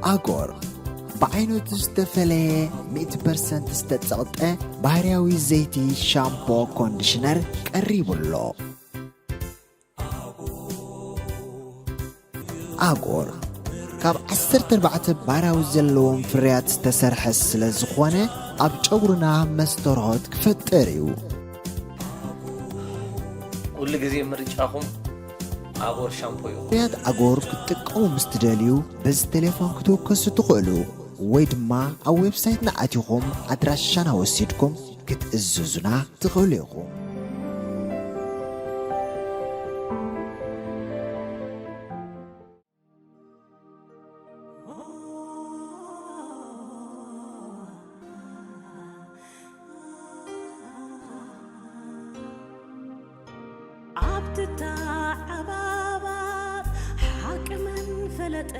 ኣጎር ብዓይነቱ ዝተፈለየ ሚእቲ ፐርሰንት ዝተጸቕጠ ባህርያዊ ዘይቲ ሻምፖ ኮንዲሽነር ቀሪቡ ኣሎ። ኣጎር ካብ ዓሰርተ ኣርባዕተ ባህርያዊ ዘለዎም ፍርያት ዝተሰርሐ ስለ ዝኾነ ኣብ ጨጉርና መስተርሆት ክፈጥር እዩ። ኩሉ ግዜ ምርጫኹም ኣጎር ሻምፖ ይኹን። ፍርያት ኣጎር ክትጥቀሙ ምስ ትደልዩ በዚ ቴሌፎን ክትውከሱ ትኽእሉ ወይ ድማ ኣብ ዌብሳይትና ኣቲኹም ኣድራሻና ወሲድኩም ክትእዝዙና ትኽእሉ ኢኹም። ኣብቲ ተዓባባብ ሓቂ መን ፈለጠ?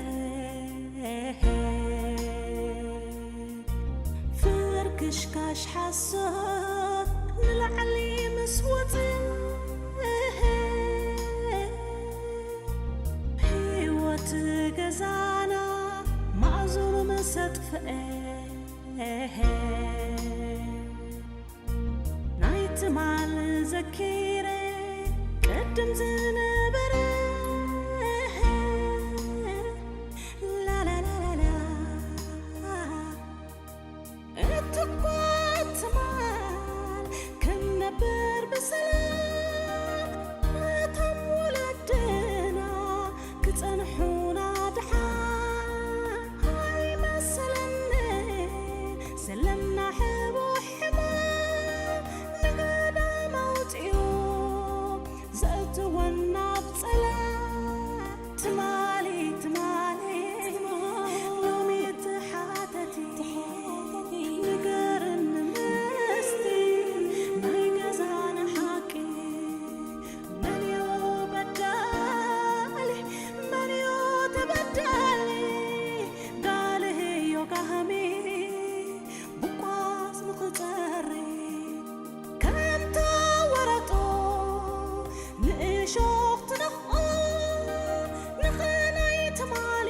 ፍርክሽካሽ ሓሶት ንላዕሊ ምስ ወፀ፣ ህይወት ገዛና ማእዝኑ ምስ ኣጥፍአ፣ ናይ ትማል ዘኪረ ቅድም ዝነበረ፣ ላላላላላ፣ እትኳ ትማል ክንነብር ብሰላም፣ ነቶም ወለድና ክጸንሑና ድሓን ኣይመሰለኒ። ዘለና ሕቡእ ሕማም ንገዳም ኣውጺኡ ዘእትወና ኣብ ጸላም። ትማሊ ትማሊ ሎሚ ትሓተቲ፣ ንገርኒ ምስቲ ናይ ገዛና ሓቂ። መንዮ በዳሊ መንዮ ተበዳሊ? ጋልህዮ ጋህሚ ብቋስ ንኽጸሪ፣ ከምታ ወረጦ ንእሾኽ ትነኽኦ። ንኽናይ ትማሊ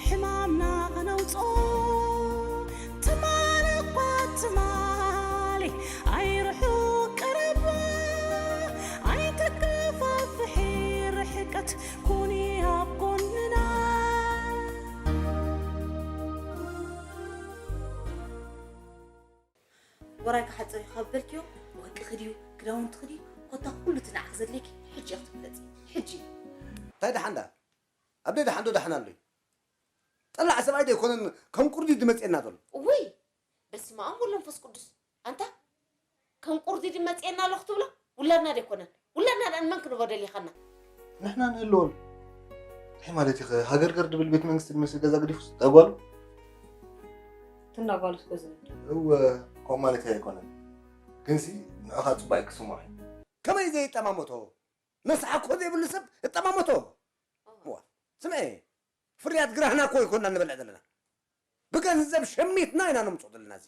ሕማምና ኸነውፅኦ። ትማል እኳ ትማሊ ኣይርሑቕ ቀረባ፣ ኣይተከፋፍሒ ርሕቀት ኩኒ ኣብ ጎንና። ወራይ ክሓጽር እዩ ካብ በልክዮ፣ ወርቂ ክድዩ፣ ክዳውንቲ ክድዩ፣ ኮታ ኩሉ እቲ ንዓኺ ዘድልየኪ ሕጂ ኢኺ ትፍለጢ። ሕጂ። እንታይ ደሓን ደኣ? ኣበይ ደሓን ዶ ደሓን ኣሎ እዩ? ጠላዕ ሰብኣይ ዶ ኣይኮነን ከም ቁርዲ ድመጽየና ዘሎ? ውይ በስመ ኣብ ወወልድ ወመንፈስ ቅዱስ። ኣንታ ከም ቁርዲ ድመጽየና ኣሎ ክትብሎ? ውላድና ዶ ኣይኮነን? ውላድና ደኣ ንመን ክንህቦ ደሊኻና? ንሕና ንህልወሉ። እንታይ ማለት ኢኸ? ሃገርገር ድብል ቤት መንግስቲ ድመስል ገዛ ገዲፉስ እታ ጓሉ? እታ ጓሉስ በዚ ንግዲ። እወ፣ ከምኡ ማለት ኣይኮነን። ግንሲ ንዕኻ ጽቡቕ ኣይክስምዖ እዩ። ከመይ ዘይጠማመቶ? መስሓ እኮ ዘይብሉ ሰብ እጠማመቶ። እዋ፣ ስምዒ፣ ፍርያት ግራህና እኮ ኣይኮንና ንበልዕ ዘለና። ብገንዘብ ሸሚትና ኢና ነምፅኦ ዘለና እዚ።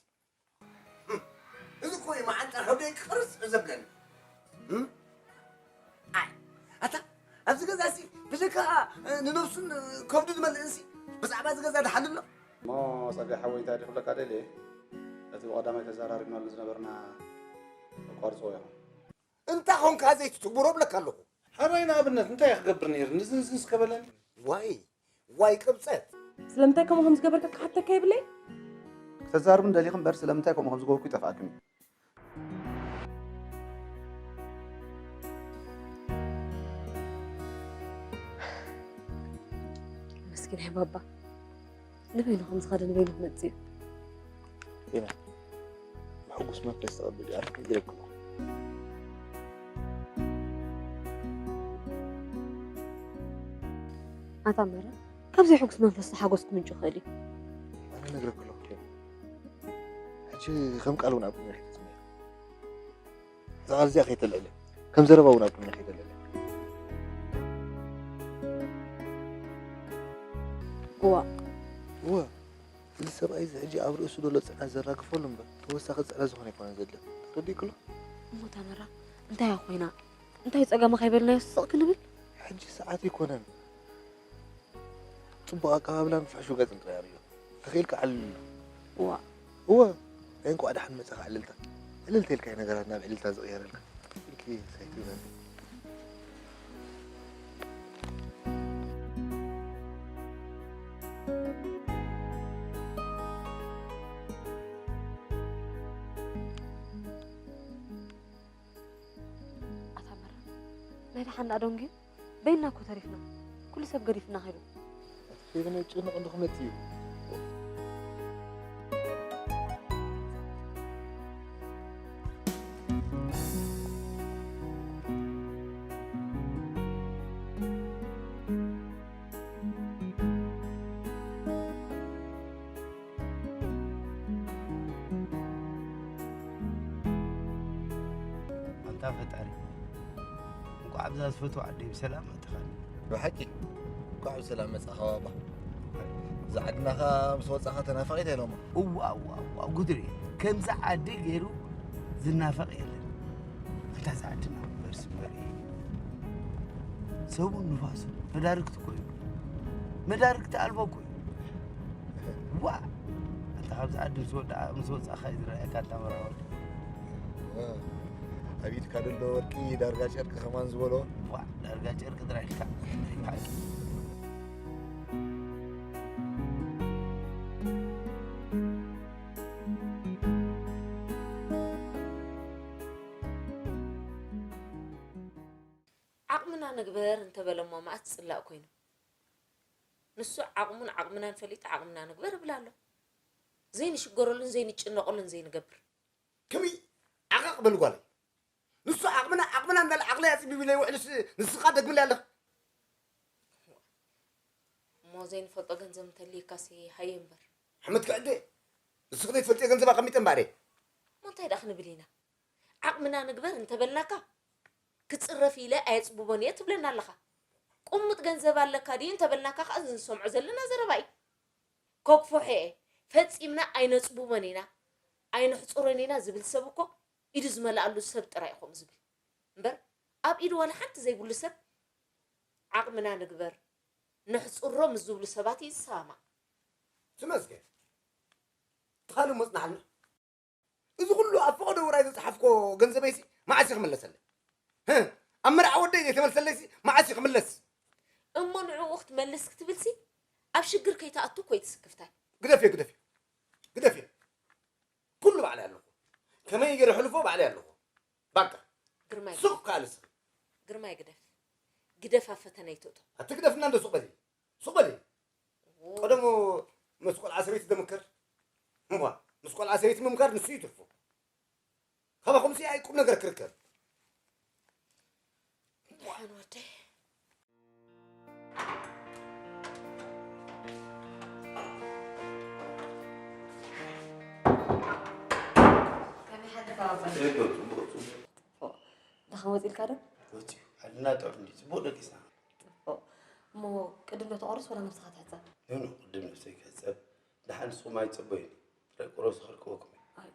እዚ እኮ እዩ መዓንጣ ከብደይ ክፈርስ ዘብለኒ። እም? ኣይ፣ ኣታ፣ ኣብዚ ገዛ እዚ ብዘይካ፣ እ፣ ንነብሱን፣ እ፣ ከብዱ ዝመልእን ሲ ብዛዕባ እዚ ገዛ ድሓልሎ? እሞ ጸጋይ ሓወይ እንታይ ድክብለካ ደልየ፣ እቲ ብቐዳማይ ተዘራሪብናሉ ዝነበርና ኣቋርጽዎ ኢኹም። እንታይ ኾንካ ዘይትትግብሮ እብለካ ኣለኹ። ሓራይ ንኣብነት እንታይ ክገብር ነይሩ ንዝንዝንስ ከበለኒ። ዋይ ዋይ ቅብጸት። ስለምንታይ ከምኡ ከም ዝገበርካ ክሓተካ የብለይ። ክተዛርቡ እንደሊኹም እምበር ስለምንታይ ከምኡ ከም ዝገበርኩ ይጠፍኣክን እዩ። መስኪናይ ባባ ንበይኑ ከም ዝኸደ ንበይኑ ክመጽእ እዩ። ኢና ብሕጉስ መንፈስ ተቐበልዮ ኣነ ክነግረኪ ኣለኹ። ኣታ መረ ካብ ዘይሕጉስ መንፈስ ሓጎስ ክምንጩ ይኽእል እዩ። ኣነ ነግረኪ ኣለኹ ሄሉ። ሕጂ ከም ቃል እውን ኣብ ቅድሚ ሒተትኒ እያ። እዛ ቃል እዚኣ ከይተልዕለ ከም ዘረባ እውን ኣብ ቅድሚ ከይተልዕለ። እዋ እወ እዚ ሰብኣይ እዚ ሕጂ ኣብ ርእሱ ዘሎ ጽዕነት ዘራግፈሉ እምበር ተወሳኺ ጽዕነት ዝኾነ ኣይኮነን ዘድልዮ። ተረዲእክሎ? እሞ ታመራ እንታይ እያ ኮይና? እንታይ ጸገማ ከይበልናዮ ስቕ ክንብል? ሕጂ ሰዓት ኣይኮነን። ጽቡቕ ኣቀባብላን ፍሕሹው ገጽን ጥራይ ኣርእዮ። ተኺእልካ ዓልልሉ። እዋ። እወ። ናይ እንኳዕ ደሓን መጻኻ ዕልልታ። ዕልልታ ኢልካ እዩ ነገራት ናብ ዕልልታ ዝቕየረልካ። ኢልኪ ሰይቲ በል። ኣታ መራ፣ ናይ ደሓን ደኣ ደንጉዩ? በይንና እኮ ተሪፍና። ኩሉ ሰብ ገዲፉና ከይዱ። እቲ ፌቨን የጭንቕ እንዶ ክመጽእ እዩ። ኣንታ ፈጣሪ፣ እንቋዕ ኣብዛ ዝፈትዋ ዓደይ ብሰላም ኣእተኻኒ። ብሓቂ፣ እንቋዕ ብሰላም መጻኻ ባባ። እዛ ዓድና ኸኣ ምስ ወጻኻ ተናፋቒት ኢሎማ። እዋ፣ እዋ፣ እዋ፣ ጉድሪ። ከምዚ ዓዲ ገይሩ ዝናፈቕ የለን። ኣንታ እዛ ዓድና በርስ እምበር እዩ። ሰቡን ንፋሱ መዳርግቲ እኮ እዩ። መዳርግቲ ኣልቦ እኮ እዩ። ዋ! ኣንታ ካብዚ ዓዲ ምስ ወዳ-፣ ምስ ወጻእካ እዩ ዝረኣየካ ኣንታ መራወል። ዋ! ኣብ ኢድካ ዘሎ ወርቂ ዳርጋ ጨርቂ ከማን ዝበሎ። ዋ! ዳርጋ ጨርቂ ጥራይ ኢልካ። ዓቕምና ንግበር እንተበለ እሞ መኣስ ጽላእ ኮይኑ። ንሱ ዓቕሙን ዓቕምናን ፈሊጡ ዓቕምና ንግበር እብል ኣሎ። ዘይንሽገረሉን ዘይንጭነቐሉን ዘይንገብር። ከመይ ዓቐቕ በል ጓለይ። ንሱ ዓቕምና፣ ዓቕምና እንዳለ ዓቕለይ ኣጽቢብ ኢለ ይውዕልስ ንስኻ ደግምለይ ኣለኻ። እሞ ዘይንፈልጦ ገንዘብ እንተልይካሲ ሃየ እምበር። ሓመድ ክዕደ። ንስኺ ዘይትፈልጥዮ ገንዘብ ኣቐሚጠ እምበኣር እየ። እሞ እንታይ ደኣ ክንብል ኢና? ዓቕምና ንግበር እንተበልናካ፣ ክጽረፍ ኢለ ኣየጽብቦን እየ ትብለና ኣለኻ። ቅሙጥ ገንዘብ ኣለካ ድዩ እንተበልናካ ከኣ፣ እዚ ንሰምዖ ዘለና ዘረባ እዩ። ከግፍሖ እየ። ፈጺምና ኣይነጽብቦን ኢና፣ ኣይነሕጽሮን ኢና ዝብል ሰብ እኮ፣ ኢዱ ዝመልኣሉ ሰብ ጥራይ እዩ ከምኡ ዝብል። እምበር፣ ኣብ ኢዱ ዋላ ሓንቲ ዘይብሉ ሰብ፣ ዓቕምና ንግበር፣ ነሕጽሮ ምስ ዝብሉ ሰባት እዩ ዝሰማማዕ። ተመስገን። እቲ ካልእ እሞ ጽናሓልና። እዚ ኩሉ ኣብ ፈቐዶ ውራይ ዝጸሓፍኮ ገንዘበይሲ መዓስ እዩ ክምለሰለይ? ህ፣ ኣብ መርዓ ወደይ ዘይተመልሰለይሲ መዓስ እዩ ክምለስ? እሞ ንዕኡ ክትመልስ ክትብልሲ ኣብ ሽግር ከይትኣቱ እኮ እዩ እቲ ስክፍታይ። ግደፍዮ፣ ግደፍዮ፣ ግደፍዮ። ኩሉ ባዕለይ ኣለኹ። ከመይ ገይረ ሕልፎ ባዕለይ ኣለኹ። ባቃ። ግርማይ ሱቕ ግደፍ። ካልስ። ግርማይ ግደፍ። ግደፍ ኣብ ፈተነ ይትእቶ። ኣቲ ግደፍና እንዶ ሱቕ በሊ። ሱቕ በሊ። ዎ። ቀደሙ ምስ ቆልዓ ሰበይቲ ደምከር። እምቧ፣ ምስ ቆልዓ ሰበይቲ ምምካር ንሱ እዩ ትርፉ። ካባኹምሲ ኣይ ቁም ነገር ክርከብ። ደሓን ወደይ። ከመይ ሓደርካ ባባ? ጽቡቕ፣ ጽቡቕ። ጽቡቕ። ድኻ ወጺእልካ ዶ? ወጺኡ። ዓድና ጥዑም እንድዩ። ጽቡቕ ደቂስና። ጽቡቕ። እሞ ቅድም ዶ ተቆርስ ወላ ነብስኻ ትሕጸብ? ኖ፣ ኖ፣ ቅድም ነብሰይ ክሕጸብ። ደሓን ንስኹም ኣይትጸበዩኒ። ጥራይ ቁረሱ ከርክበኩም እየ። ኣይ፣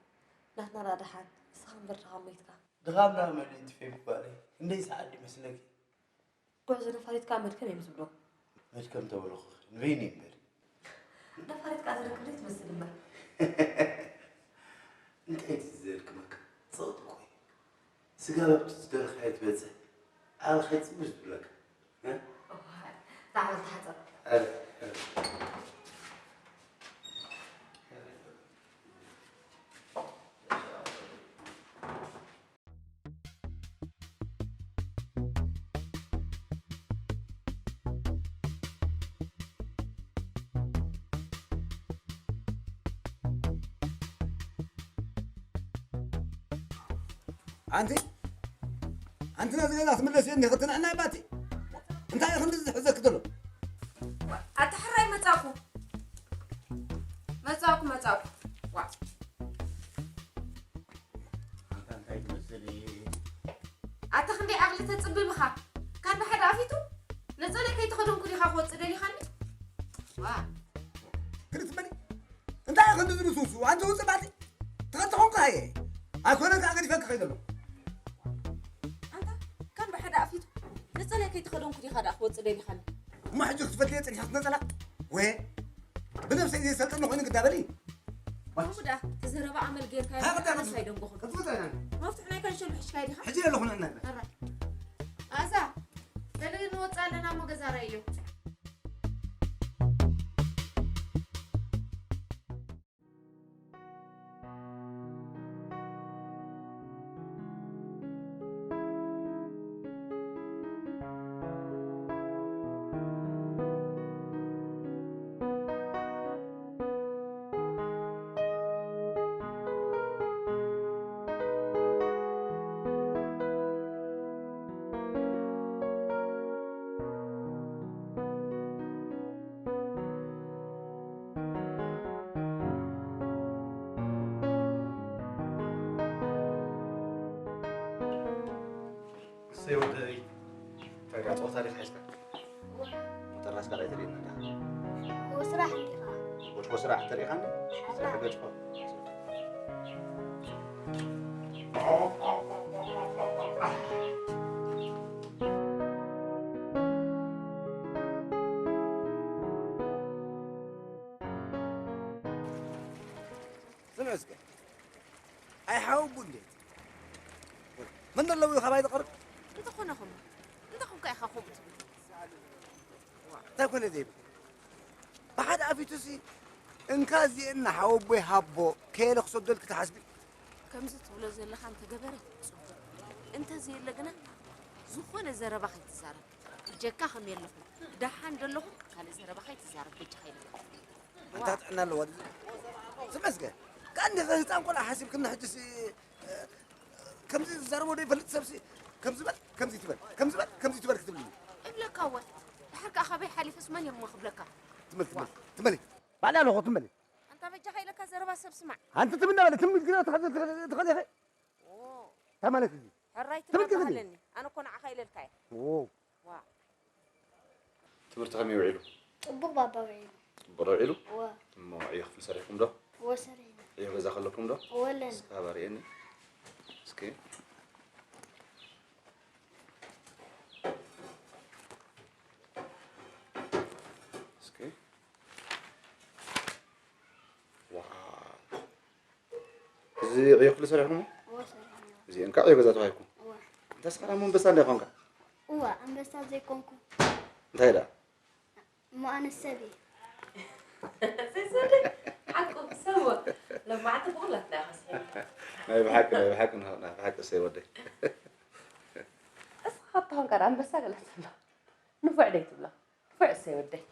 ናትና ደኣ ደሓን። ንስኻ እምበር ድኻ ሞይትካ። ድኻም ደኣ መሊኡ ትፌ ጓለይ። ክንደይ ሰዓት ድዩ መስለኪ? ጉዕዞ ነፋሪት ከኣ መድከም እዮም ዝብሎ። መድከም ተበልኹ ንበይነይ እምበር። ነፋሪት ከኣ ዝረክብ ዘይትመስል እምበር። እንታይ እቲ ዘድክመካ? ጸቕጢ እኮ እዩ። ስጋ ኣብቲ ዝደለኻዮ ትበጽሕ። ኣብ ከይጽብስ ዝብለካ። እ? እዋይ፣ ዛዕባ ተሓጸብ። ኣረ፣ ኣረ። ኣንቲ፣ ኣንቲ ነዚ ገዛ ትምለስ እየ፣ እንዲኺ ትንዕና ይባቲ። እንታይ ኢኺ እንደዚ ዝሕዘኪ ዘሎ? ኣታ ሕራይ መጻኩ። መጻኩ፣ መጻኩ። ዋ። ኣንታ እንታይ ትመስል? ኣታ ክንደይ ዓቕሊ ተጽብብ ኢኻ? ካን ብሓደ ኣፊቱ ነጸለይ ከይተኸደንኩ ዲኻ ክወጽእ ደሊኻኒ? ዋ። ክንትመኒ? እንታይ ኢኺ ክንዲ ዝንሱሱ? ኣንቲ ውጽእ ባቲ? ተኸተኹም ከሃየ። ኣይኮነን ከኣ ገዲፈኪ ከይደ ኣለኹ። ኣንታ ካን ብሓደ ኣፊቱ ነጸለይ ከይተኸደንኩ ዲኻ ደኣ ክወጽእ ደሊኻኒ? እሞ ሕጂ ክትፈትልየ ጽኒሕኪ ነጸላ? ወይ ብነብሰይ ዘይሰልጥን ኮይኑ ግዳ በሊ። ከምኡ ደኣ፣ እቲ ዘረባ ኣመል ጌርካዮ፣ እንታይ ኣነስ ክትብል? ኣይደንጎኹን። ክትብል እንታይ? መፍትሕ ናይ ከንሸል ብሕሽካዮ ዲኻ? ሕጂ ኣለኹ ንዕና። ኣራ። ኣዛ፣ ገለ ንወጽእ ኣለና እሞ ገዛ ርኣዮ። እሰይ ወደይ፣ እንታይ ደኣ ጸወታ ዲኻ ሒዝካ? ሞተር ናስካ ዳይ ተርእየና እንዳ። ወስራሕ እንዲኻ? ወጭፎ ስራሕ ተሪኻኒ? ስራሕ ገጭፎ። ስምዒ እስከ። ኣይሓወቡ እንዴ? መን ኣለዉ እዩ ካባይ ዝቐርብ? እንተኾነ ኹም፣ እንተኹም ከ ኢኻ ከምኡ ትብል? እንታይ ኮነ ዘይብል? ብሓደ ኣፊቱሲ እንካ እዚኤን ንሓወቦይ ሃቦ ከየለ ክሰደልኪ ትሓስቢ? ከምዚ ትብሎ ዘለኻ እንተገበረ ጽቡቕ። እንተዘየለ ግና ዝኾነ ዘረባ ከይትዛረብ። እጀካ ከም የለኹም። ደሓን ደለኹም ካልእ ዘረባ ከይትዛረብ በጃኻ ኢለካ። ኣንታ ጥዕና ኣለዋ ድዩ? ዝመስገን። ከኣ እንደ ህፃን ቆልዓ ሓሲብክኒ ሕጅስ፣ እ፣ ከምዚ ዝዛረቦ ዶ ይፈልጥ ሰብሲ? ከምዚ በል፣ ከምዚ ትበል፣ ከምዚ በል፣ ከምዚ ትበል ክትብልኒ። እብለካ እወ። ድሓር ከኣ ካበይ ሓሊፈስ መን እዮም ክብለካ? ትመል፣ ትመል፣ ትመል። ባዕላ ኣለኹ፣ ትመል። ኣንታ በጃኻ ኢለካ ዘረባ ሰብ ስማዕ። ኣንቲ ትምና በለ፣ ትምል ግና ትኸ-፣ ትኸ-፣ ትኸ-፣ ትኸ-፣ ኦ። እንታይ ማለት እዩ? ሕራይ ትብል ትብል ግን ባህለኒ። ኣነ እኮ ንዓኻ ኢለልካ እየ። ኦ። ዋ። ትምህርቲ ከመይ ውዒሉ? ጽቡቕ ባባ ውዒሉ። ጽቡቕ ዶ ውዒሉ? እወ። እሞ ዕዮ ክፍሊ ሰሪሕኩም ዶ? እወ ሰሪሕና። ዕዮ ገዛ ከለኩም ዶ? እወ ኣለና። እስከ ሃባ ርእየኒ። እስኪ። እስኪ። ዋው። እዚ ዕዮ ክፍሊ ሰሪሕኩሞ? እወ ሰሪሕና። እዚ እንካ ዕዮ ገዛ ተባሂልኩም? እወ። እንተ ስኻ ደሞ ኣንበሳ እንደ ኾንካ? እወ፣ ኣንበሳ ዘይኮንኩ። እንታይ ደኣ? እሞ ኣነ ሰብ እየ። ዘይሰደ ሓቁ ሰብ እወ። ለማዕቲ ብኹላትና ኢኻ ሰሪሕና። ናይ ብሓቂ፣ ናይ ብሓቂ፣ ናይ ብሓቂ እሰይ ወደይ። እስኻ ተኾንካ ደኣ ኣንበሳ ገለ ትብሎ። ንፉዕ ደይ ትብሎ። ንፉዕ እሰይ ወደይ።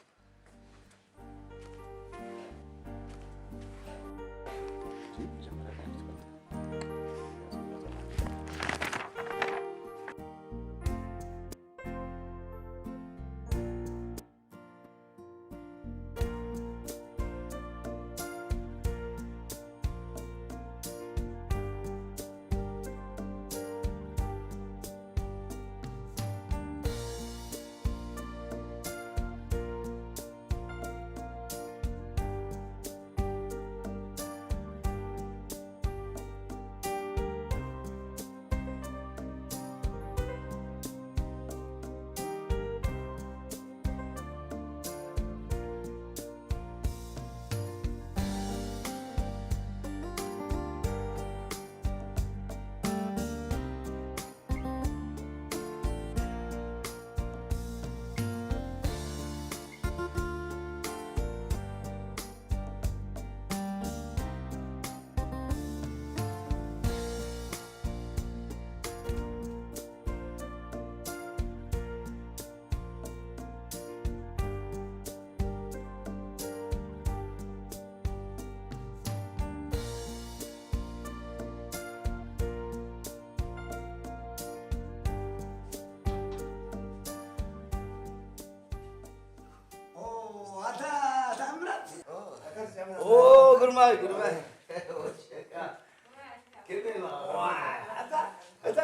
ኦ፣ ኣታ ተኣምራት። ኦ፣ ግርማይ፣ ግርማይ። ወሸቃ። ከመይ ኢኻ? ዋ፣ ኣታ፣ ኣታ፣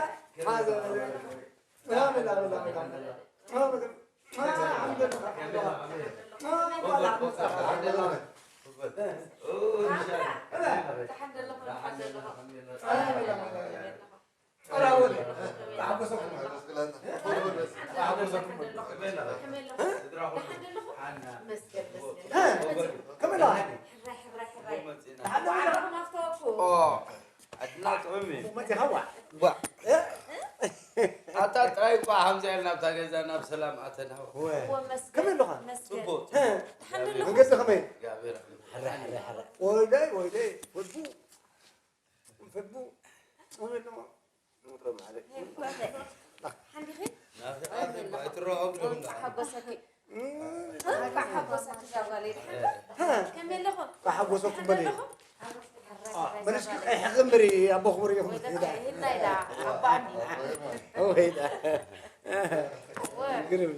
ኣምፅኣልና ኣብታ ገዛ ናብ ሰላም ኣተና። ወ- እዎ መስገን ከመይ ኣለኻ? መስገን ፅቡቅ ደሓን መንገዲ ደለኹም ከመይ? እግዚኣብሔር ሕረ ሕረ ሕረ። ወይለይ ወይለይ ወድቡ ፈድቡ ከመይ ኣለኻ? ሓንዲኺ ኣይትረኸቡ ሓጎሰኪ ሓጎሰኪ ዛጓለይ ደሓን ከመይ ኣለኹም ካሓጎሰኩም በሊ ኣለኹም መለስኪ ቀይሕ ግምሪ ኣቦ ክቡር ኢኹም ወይ ደኣ ይህናይ ደኣ ኣባኣኒ ወይ ዳ ግርም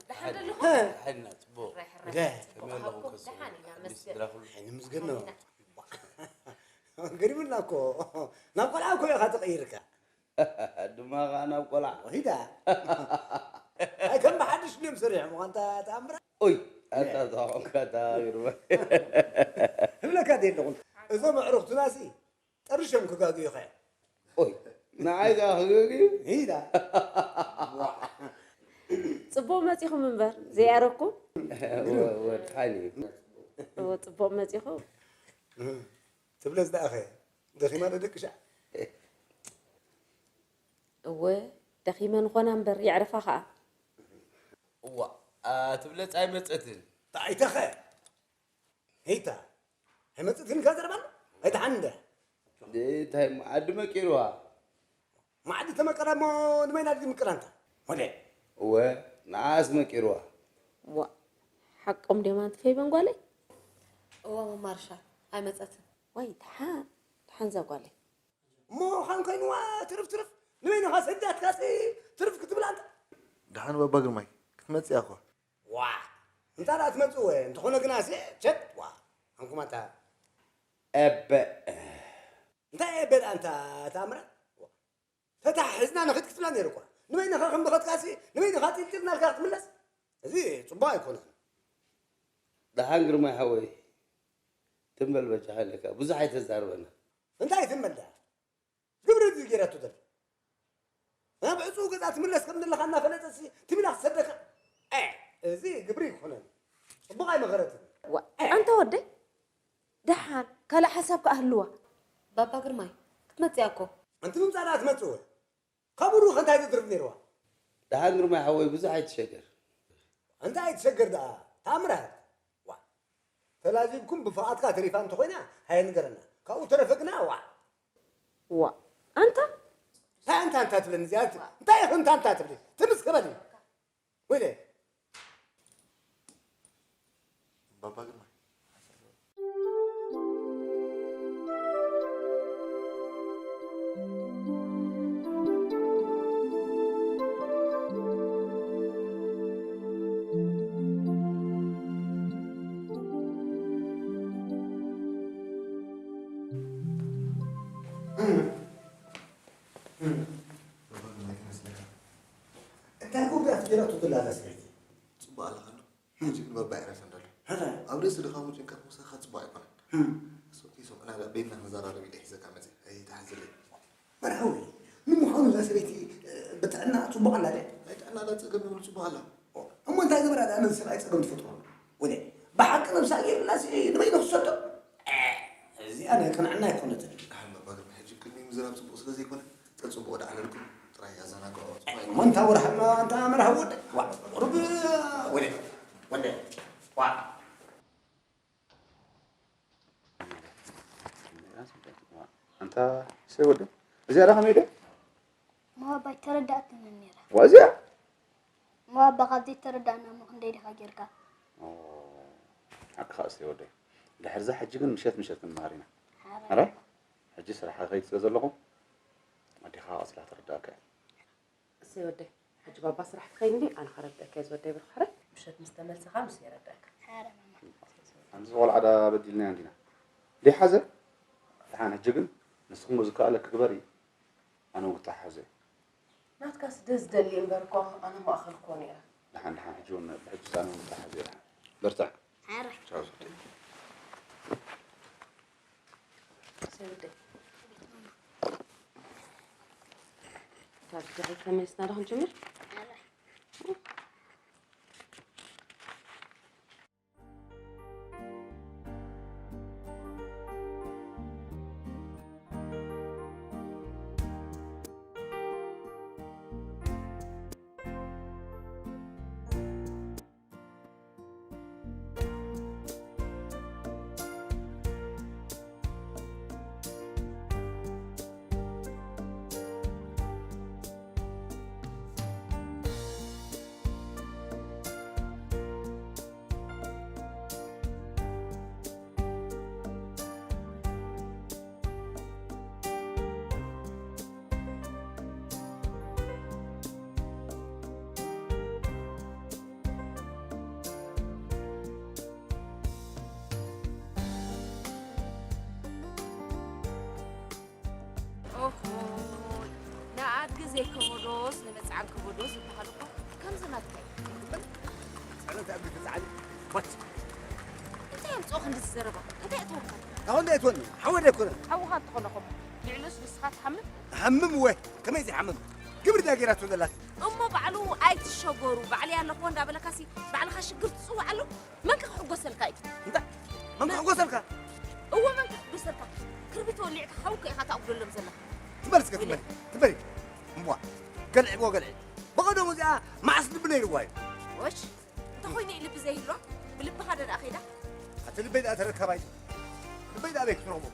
ደሓን ደለኹ ሓይልና ፅቡቅ ደ ደሓን ኢና መስገን ንምስገን ነው ግርምና እኮ ናብ ቆልዓ እኮ ኢኻ ተቐይርካ ድማ ከዓ ናብ ቆልዓ ወሂዳ ኣይ ከም ብሓድሽ ድም ስሪሖም ዋንታ ተኣምራ ኦይ ኣታ ተኾንካ ተሃቢርወ እብለካ ደለኹም እዞም ኣዕሩኽትናሲ ጠርሾም ክጋግዩኸ ኦይ ንዓይ ከዓ ክገግዩ ሂዳ ፅቡቅ መፂኹም እምበር ዘይኣረኩም ወድሓን እዩ እዎ ፅቡቅ መፂኹም ትብለስ ደኣኸ ደኺማ ዶ ደቅሻ እወ ደኺመ ንኾና እምበር የዕርፋ ከዓ እዋ ትብለፅ ኣይመፀትን ተዓይተኸ ሄይታ ኣይመፅእትን ኢልካ ዘረባና ኣይትሓንደ እንታይ እሞ ዓዲ መቂርዋ ማዕዲ ተመቀረ እሞ ንመይና ድምቅር ኣንታ ወደ እወ ንዓስ መቂርዋ ዋ ሓቆም ደማ ትፈይበን ጓለይ እዋ መማርሻ ኣይመፀትን ወይ ደሓን ደሓን እዛ ጓለይ እሞ ኻን ኮይንዋ ትርፍ ትርፍ ንበይንኻ ሰዲዳትካሲ ትርፍ ክትብል ኣንታ ደሓን ባባ ግርማይ ክትመፅእ እያ እኮ ዋ እንታ ደኣ ትመፅእ ወ እንተኾነ ግና ሲ ቸት ዋ ኣንኩማታ እበ እንታይ እየ በል ኣንታ ተኣምራት ተታሒዝና ንኽድ ክትብላ ነይሩ እኳ ንበይንኻ ከም ብኸትካሲ ንበይንኻ ጢልጢልናልካ ክትምለስ እዚ ፅቡቅ ኣይኮነን ደሓን ግርማይ ሓወይ ትም በል በጃኻ ኢለካ ብዙሕ ኣይተዛርበና እንታይ ትመዳ ግብሪ ድዩ ገይራቶ ዘሎ ናብ ዕፁ ገዛ ትምለስ ከም ዘለካ እናፈለጠ ትም ኢላ ክትሰደካ እዚ ግብሪ ይኮነን ፅቡቅ ኣይመኸረትን ዋ ኣንተ ወደይ ደሓን ካልእ ሓሳብ ከኣ ህልዋ ባባ ግርማይ ክትመፅያ እኮ ኣንቲ ምምፃእ ደኣ ትመፅእ ወይ ካብኡ ሩኸ እንታይ ትድርፍ ነይርዋ ደሓን ግርማይ ሓወይ ብዙሕ ኣይትሸገር እንታይ ኣይትሸገር ደኣ ታምራት ዋ ተላዚብኩም ብፍቓድካ ተሪፋ እንተኾይና ሃየ ንገረና ካብኡ ተረፈ ግና ዋ ዋ ኣንታ እንታይ ኣንታ ኣንታ ትብለኒ እዚኣ እንታይ ኢኺ እንታ ኣንታ ትብሊ ትምስ ክበል ወይለ ባባ ግርማይ እንታይ ጉዳት ገይራቶ ዘላ እዛ ሰበይቲ ፅቡቅ ኣለካ ዶ ሕጂ ግን ባባ ይዕረፍ እንዳሎ ኣብ ርእሲ ድኻሙ ጭንቀት ምውሳድካ ፅቡቅ ኣይኮነን እሶቲ ሰምዕና በይንና ክንዘራረብ ኢለ ሒዘካ መፅእ ኣይትሓዝለይ መርሃዊ ንምዃኑ እዛ ሰበይቲ ብጥዕና ፅቡቅ ኣላ ድያ ናይ ጥዕና ላ ፀገም የብሉ ፅቡቅ ኣላ እሞ እንታይ ገበራ ደኣ ነዚ ሰብኣይ ፀገም ትፈጥሮ ወደ ብሓቂ ነብሳ ገይርላሲ ንበይኑ ክሰዶ እዚኣ ናይ ቅንዕና ኣይኮነትን ደሓን ባባ ግርማ ሕጂ ቅድሚ ምዝራብ ፅቡቅ ስለ ዘይኮነ ጠፅቡቅ ዳዕለልኩም ጥራይ ኣዘናግዖ እሞ እንታ ወርሃና እንታ መርሃዊ ወደ ዋ ቁሩብ ወደ ወደ ዋ ኣንታ ሰይ ወደ እዚኣ ዳ ከመይ ደ መዋባ ኣይተረዳእትንን ነይራ። ዋዚኣ መዋባ ካብ ዘይተረዳእና እሞ ክንደይ ዲኻ ጌርካ? ሓቅኻ እስተ ወደ ድሕርዛ ሕጂ ግን ምሸት ምሸት ክንመሃር ኢና ሓራይ ኣረ ሕጂ ስራሕ ከይድ ስለ ዘለኹ ኣዴኻ ቀስላ ተረዳእካ እያ እሰይ ወደይ ሕጂ ባባ ስራሕ ክኸይድ እንዲ ኣነ ከረድአካ እየ ዝወደይ ብርክ ሕረ ምሸት ምስ ተመልሰኻ ምስ የረድአካ ሓራይ ማማ። ኣንዚ ቆልዓ ዳ በዲልና እንዲና ደይ ሓዘ ደሓን ሕጂ ግን ንስኹም ዝከኣለክ ግበሪ ኣነ እውን ክተሓሓዞ እየ ናትካስ ደስ ደሊ እምበር እኮ ኣነ ማእኸል እኮ ነይረ ደሓን ደሓን ሕጂ እውን ብሕጂ ኣነ እውን ክተሓሓዞ እየ ደሓን በርትዕ ሓራይ ቻው ዝወደይ ሰብደ ካብ ድሕሪ ተመሊስና ዶ ክንጅምር ሓራይ ዓንከቦ ዶ ዝበሃል እኮ ከምዚ ናትካ እዩ። ጸሎት ኣብ ቤት ጻዕሊ። ወት እንታይ ኣምጽኦ ክንዲ ዝዘረባ እንታይ እተወካ? ታሁን ዳይቶኒ ሓወ ዳይኮነ ሓውኻ እንተኾነ ኸሞ ልዕሉስ ንስኻ ትሓምም። ሓምም ወ ከመይ ዘይሓምም ግብር ዳጌራቶ ዘላት እሞ ባዕሉ ኣይትሸገሩ ባዕሊ ኣለኹዎ እንዳበለካሲ ባዕልኻ ሽግር ትጽውዓሉ መን ክሕጎሰልካ እዩ? እንታይ መን ክሕጎሰልካ? እዎ መን ክሕጎሰልካ? ክርቢት ወሊዕካ ሓውካ ኢኻ ተኣጉደሎም ዘለኻ። ትበል እስከ ትበል ትበል እምቧ ገልዒ ቦ ገልዒ ብቐደሙ እዚኣ መዓስ ልቢ ነይርዋ እዩ። ወሽ እንተኾይኑ እዩ ልቢ ዘይህልዋ ብልብኻ ደኣ ከይዳ ኣቲ ልበይ ደኣ ተረካባይ ልበይ ደኣ በይ ክትረኽቦ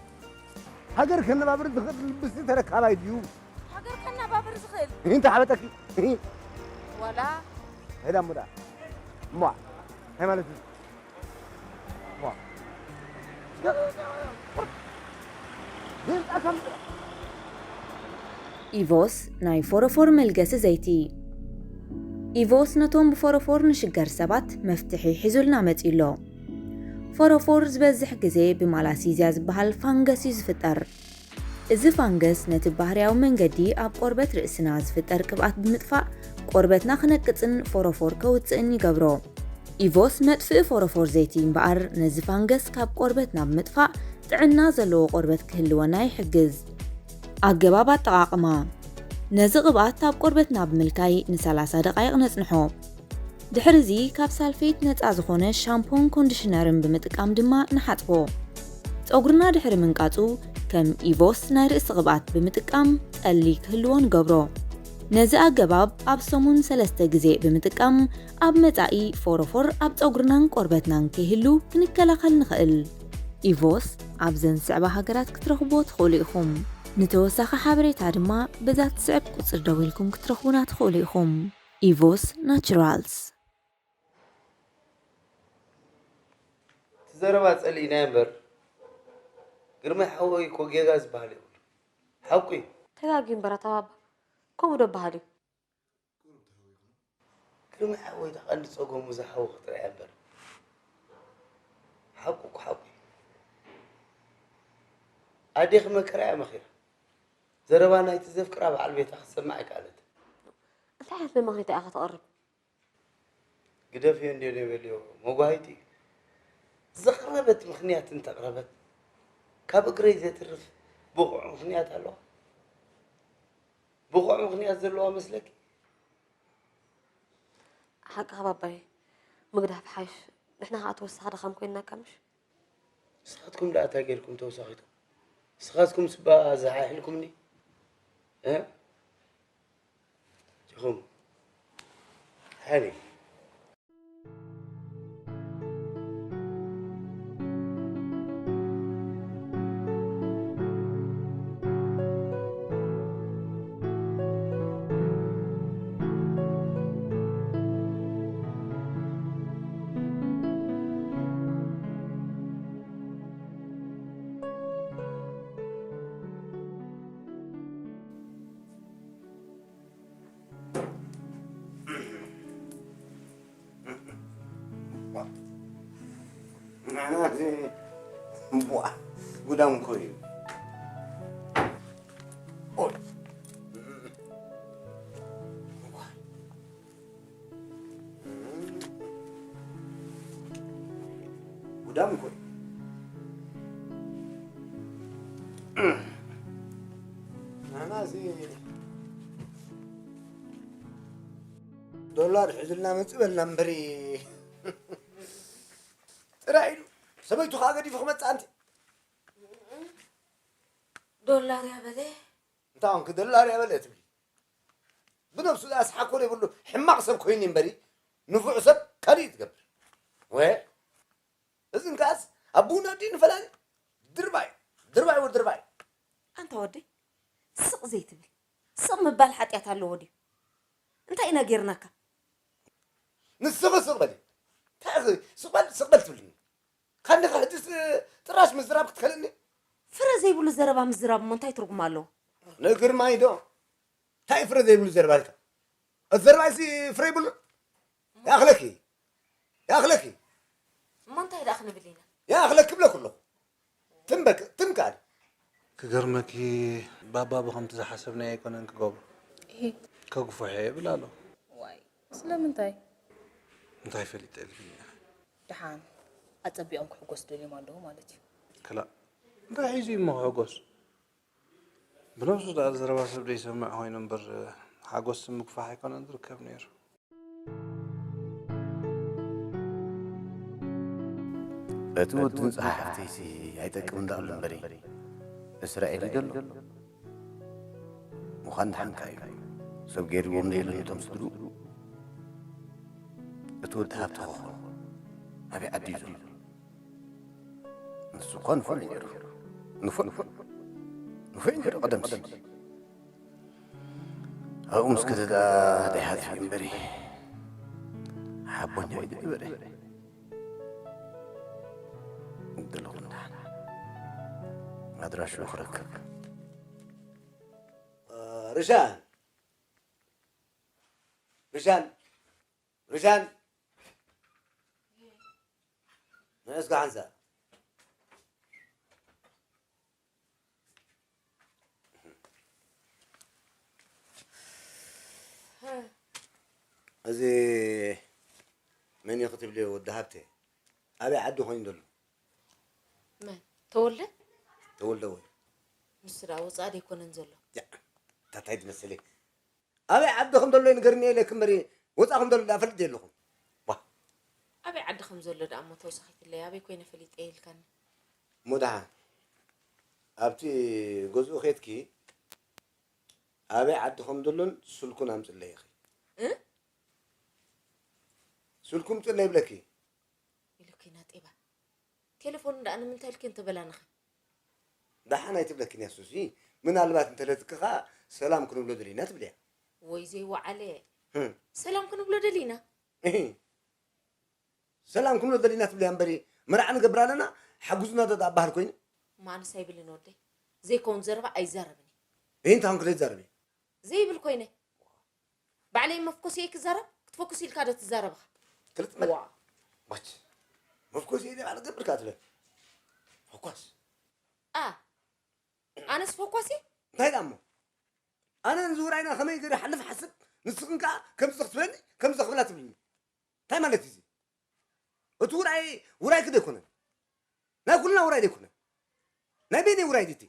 ሃገር ከነባብር ዝኽእል ልብሲ ተረካባይ ድዩ? ሃገር ከነባብር ዝኽእል ይህን ተሓበጠኪ ዋላ ሄዳ እሞ ደኣ እሞ እንታይ ማለት እዩ? እሞ ኢቮስ ናይ ፎረፎር መልገሲ ዘይቲ። ኢቮስ ነቶም ብፎረፎር ንሽገር ሰባት መፍትሒ ሒዙልና መጺኡ ኣሎ። ፎረፎር ዝበዝሕ ግዜ ብማላሲዝያ ዝበሃል ፋንገስ እዩ ዝፍጠር። እዚ ፋንገስ ነቲ ባህርያዊ መንገዲ ኣብ ቆርበት ርእስና ዝፍጠር ቅብኣት ብምጥፋእ ቆርበትና ክነቅጽን ፎረፎር ከውጽእን ይገብሮ። ኢቮስ መጥፍኢ ፎረፎር ዘይቲ እምበኣር ነዚ ፋንገስ ካብ ቆርበትና ብምጥፋእ ጥዕና ዘለዎ ቆርበት ክህልወና ይሕግዝ። ኣገባብ ኣጠቓቕማ። ነዚ ቅብኣት ኣብ ቆርበትና ብምልካይ ን30 ደቓይቕ ነጽንሖ። ድሕርዚ ካብ ሳልፌት ነጻ ዝኾነ ሻምፖን ኮንዲሽነርን ብምጥቃም ድማ ንሓጽቦ። ጸጉርና ድሕሪ ምንቃጹ ከም ኢቮስ ናይ ርእሲ ቅብኣት ብምጥቃም ጠሊ ክህልዎ ንገብሮ። ነዚ ኣገባብ ኣብ ሰሙን ሰለስተ ግዜ ብምጥቃም ኣብ መጻኢ ፎሮፎር ኣብ ጸጉርናን ቆርበትናን ከይህሉ ክንከላኸል ንኽእል። ኢቮስ ኣብዘን ዝስዕባ ሃገራት ክትረኽብዎ ትኽእሉ ኢኹም። ንተወሳኺ ሓበሬታ ድማ በዛ ትስዕብ ቁጽሪ ደዊልኩም ክትረኽቡና ትኽእሉ ኢኹም። ኢቮስ ናቹራልስ። እቲ ዘረባ ጸሊእናዮ እምበር ግርማይ ሓወይ እኮ ጌጋ ዝበሃል የብሉ። ሓቁ እዩ። ተጋግዩ እምበር ኣታ ባባ። ከምኡ ዶ በሃል እዩ? ግርማይ ሓወይ እታ ቀንዲ ጸገሙ እዛ ሓዊ ክትርኣያ እምበር። ሓቁ እኮ ሓቁ እዩ። ኣዴኺ መከራ እያ መኺራ። ዘረባ ናይቲ ዘፍቅራ በዓል ቤታ ክትሰምዕ ኣይከኣለትን። እንታይ ዓይነት መመኽነይታ ኢኻ ከተቕርብ? ግደፍዮ እንድዮ ዘይበልዮ መጓሂቲ እዩ። ዘቕረበት ምኽንያት እንተቕረበት ካብ እግረይ ዘትርፍ ብቑዕ ምኽንያት ኣለዋ? ብቑዕ ምኽንያት ዘለዋ መስለኪ? ሓቅኻ ባባየ፣ ምግዳፍ ሓይሽ። ንሕና ከዓ ተወሳኺ ድኻም ኮይንናካ ምሽ? ንስኻትኩም ደኣ እንታይ ጌርኩም ተወሳኺትኩም? ንስኻትኩም ስባ ዝሓሒልኩምኒ? እ? ጅኹም ሓኒ ጉዳም እኮ እዩ። ጉዳም እኮ እዩ። ናና እዚ ዶላር ሕዝልና መጽእ በልና እምበሪ ጥራይ ኢሉ ሰበይቱ ከዓ ገዲፉ ክመጽእ ኣንቲ ዶላር ያበለ እንታይ ኮንክ ዶላር ያበለ ትብል ብነብሱ ዝኣስሓኮ ዘይብሉ ሕማቕ ሰብ ኮይኑ እምበሪ ንፉዕ ሰብ ካልእ እዩ ትገብር ወ እዚ እንካስ ኣቡና ዲ ንፈላለ ድርባይ ድርባይ ወ ድርባይ ኣንታ ወደይ ስቕ ዘይትብል ስቕ ምባል ሓጢኣት ኣለዎ ድዩ እንታይ ኢና ጌርናካ ንስኺ ስቕ በሊ እንታይ ኢኺ ስቕ በል ስቕ በል ትብልኒ ካንዲኻ ሕጂ ጥራሽ ምዝራብ ክትከልኒ ፍረ ዘይብሉ ዘረባ ምዝራብ እሞ እንታይ ትርጉም ኣለዎ ንግርማይ ዶ እንታይ ፍረ ዘይብሉ ዘረባ ኢልካ እቲ ዘረባ እዚ ፍረ ይብሉ ይኣኽለኪ ይኣኽለኪ እሞ እንታይ ደኣ ክንብል ኢና ይኣኽለኪ ብለኩ ኣለኹ ትም በል ትም ከኣል ክገርመኪ ባባ ብኸምቲ ዝሓሰብናዮ ኣይኮነን ክገብሮ ከጉፍሖ ይብል ኣሎ። ዋይ ስለምንታይ? እንታይ ፈሊጠ ኢልክኒ? ደሓን ኣጸቢቖም ክሕጎስ ደልዮም ኣለዉ ማለት እዩ። ክላእ እንታይ ሒዙ እሞ ክሕጎስ? ብነብሱ ደኣ ዘረባ ሰብ ደይሰምዕ ኮይኑ እምበር ሓጎስ ምግፋሕ ኣይኮነን ዝርከብ ነይሩ። እቲ ወድን ጸሓሕተይሲ ኣይጠቅምን ደኣሉ እምበሪ እስራኤል ይደሎ ምዃን ደሓንካ እዩ። ሰብ ገይርዎም ደየለን እቶም ስድሩ። እቲ ወዲ ሃብቲ ክኾን ኣበይ ዓዲ እዩ ዘሎ? ንሱ እኳ ንፉዕ እዩ ነይሩ። ንፉዕ ንፉዕ እዩ ነይሩ ቀደምሲ። ኣብኡ ምስ ከደ ደኣ ደይሓልፍ እዩ እምበሪ ሓቦኛ እዩ ዝበረ። ደለኹ እንዳሓን ኣድራሽኡ ክረክብ ርሻን ርሻን ርሻን ንእስካ ሓንሳ እዚ መን እዩ ክትብልዮ ወዲ ሃብተ ኣበይ ዓዲ ኮይኑ ዘሎ መን ተወልደ ተወልደ ወይ ንሱ ደኣ ወፃእ ደይኮነን ዘሎ ያ ታታይ ዝመስል ኣበይ ዓዲ ከም ዘሎ ይንገርኒ ኢለክ እምበሪ ወፃ ከም ዘሎ ዳፈልጥ የለኹም ኣበይ ዓዲ ከም ዘሎ ደኣ እሞ ተወሳኺትለይ ኣበይ ኮይነ ፈሊጠ ኢልካኒ እሞ ደሓን ኣብቲ ገዝኡ ኬድኪ ኣበይ ዓዲ ከም ዘሎን ስልኩን ኣምፅለይ ኢኺ እ? ስልኩ ምፅለይ ይብለኪ ኢሉኪ ናጤባ ቴሌፎን ደኣ ንምንታይ ኢልኪ እንተበላንኺ ደሓን ኣይትብለኪን እያ ሱሲ ምናልባት እንተለትክኻ ሰላም ክንብሎ ደሊና ትብልያ ወይ ዘይወዓለ ህም። ሰላም ክንብሎ ደሊና እሂ። ሰላም ክንብሎ ደሊና ትብልያ እምበሪ መርዓ ንገብር ኣለና ሓጉዝና ዶ ኣባህል ኮይኑ ማንስ ኣይብልን ወደይ ዘይከውን ዘረባ ኣይዛረብን ይህን ታሁን ክዘይዛረብ ዘይብል ኮይነ ባዕለይ መፍኮስ እየ ክዛረብ ክትፈኩስ ኢልካ ዶ ትዛረብኻ ክልጥ መ ዋ ባች መፍኮስ እየ ባዕለ ገብርካ ትለ ፈኳስ ኣ ኣነስ ፈኳሲ እንታይ ዳ እሞ ኣነ ንዝውራይና ከመይ ገይረ ሓልፍ ሓስብ ንስኽን ከዓ ከምዚ ክትብለኒ ከምዚ ክብላ ትብልኒ እንታይ ማለት እዩ እዚ እቲ ውራይ ውራይ ክደ ኣይኮነን ናይ ኩልና ውራይ ደይኮነን ናይ በይነይ ውራይ ድቲ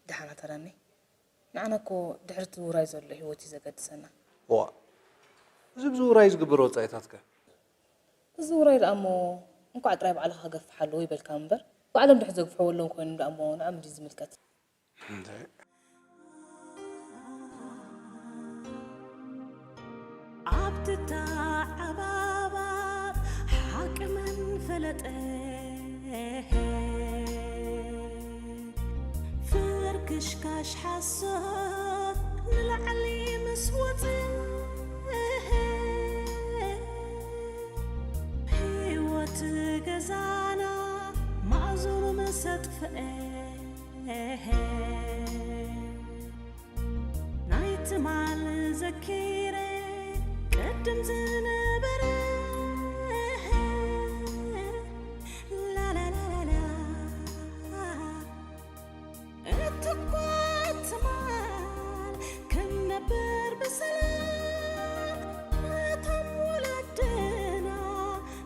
ደሓና ተራኒ ንዓና እኮ ድሕርቲ ውራይ ዘሎ ህይወት እዩ ዘገድሰና ዋ እዚ ብዚ ውራይ ዝግበር ወፃኢታት ከ እዚ ውራይ ደኣ እሞ እንኳዕ ጥራይ ባዕልኻ ገፍሓለዎ ይበልካ እምበር ባዕሎም ድሕር ዘግፍሕዎ ኣለዎም ኮይኖም ደኣ እሞ ንዖም ድዩ ዝምልከት ኣብቲ ተዓባባብ ሓቂ መን ፈለጠ ፍርክሽካሽ ሓሶት ንላዕሊ ምስ ወፀ ህይወት ገዛና ማእዝኑ ምስ ኣጥፍአ ናይ ትማል ዘኪረ ቅድም ዝነበረ ላላላላላ እትኳ ትማል ክንነብር ብሰላም ነቶም ወለድና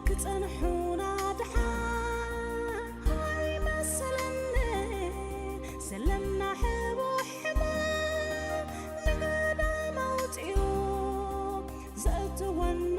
ክጸንሑና ድሓን ኣይመሰለኒ ዘለና ሕቡሕ ሕማም ንገዳም ኣውጺኡ ዘእትወና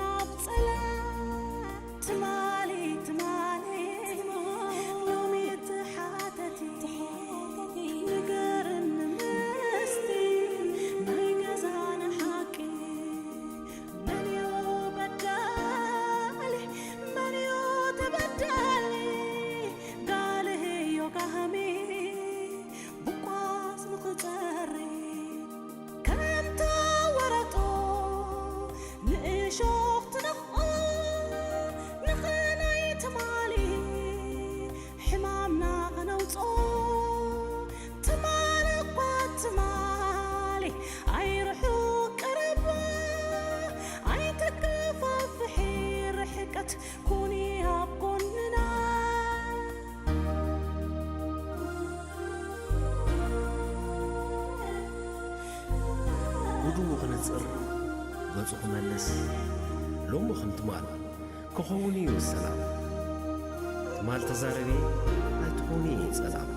ጽር ገጹ ክመልስ፣ ሎሚ ከም ትማል ክኸውን እዩ ሰላም። ትማል ተዛረቢ ኣይትኾኒ ጸላም።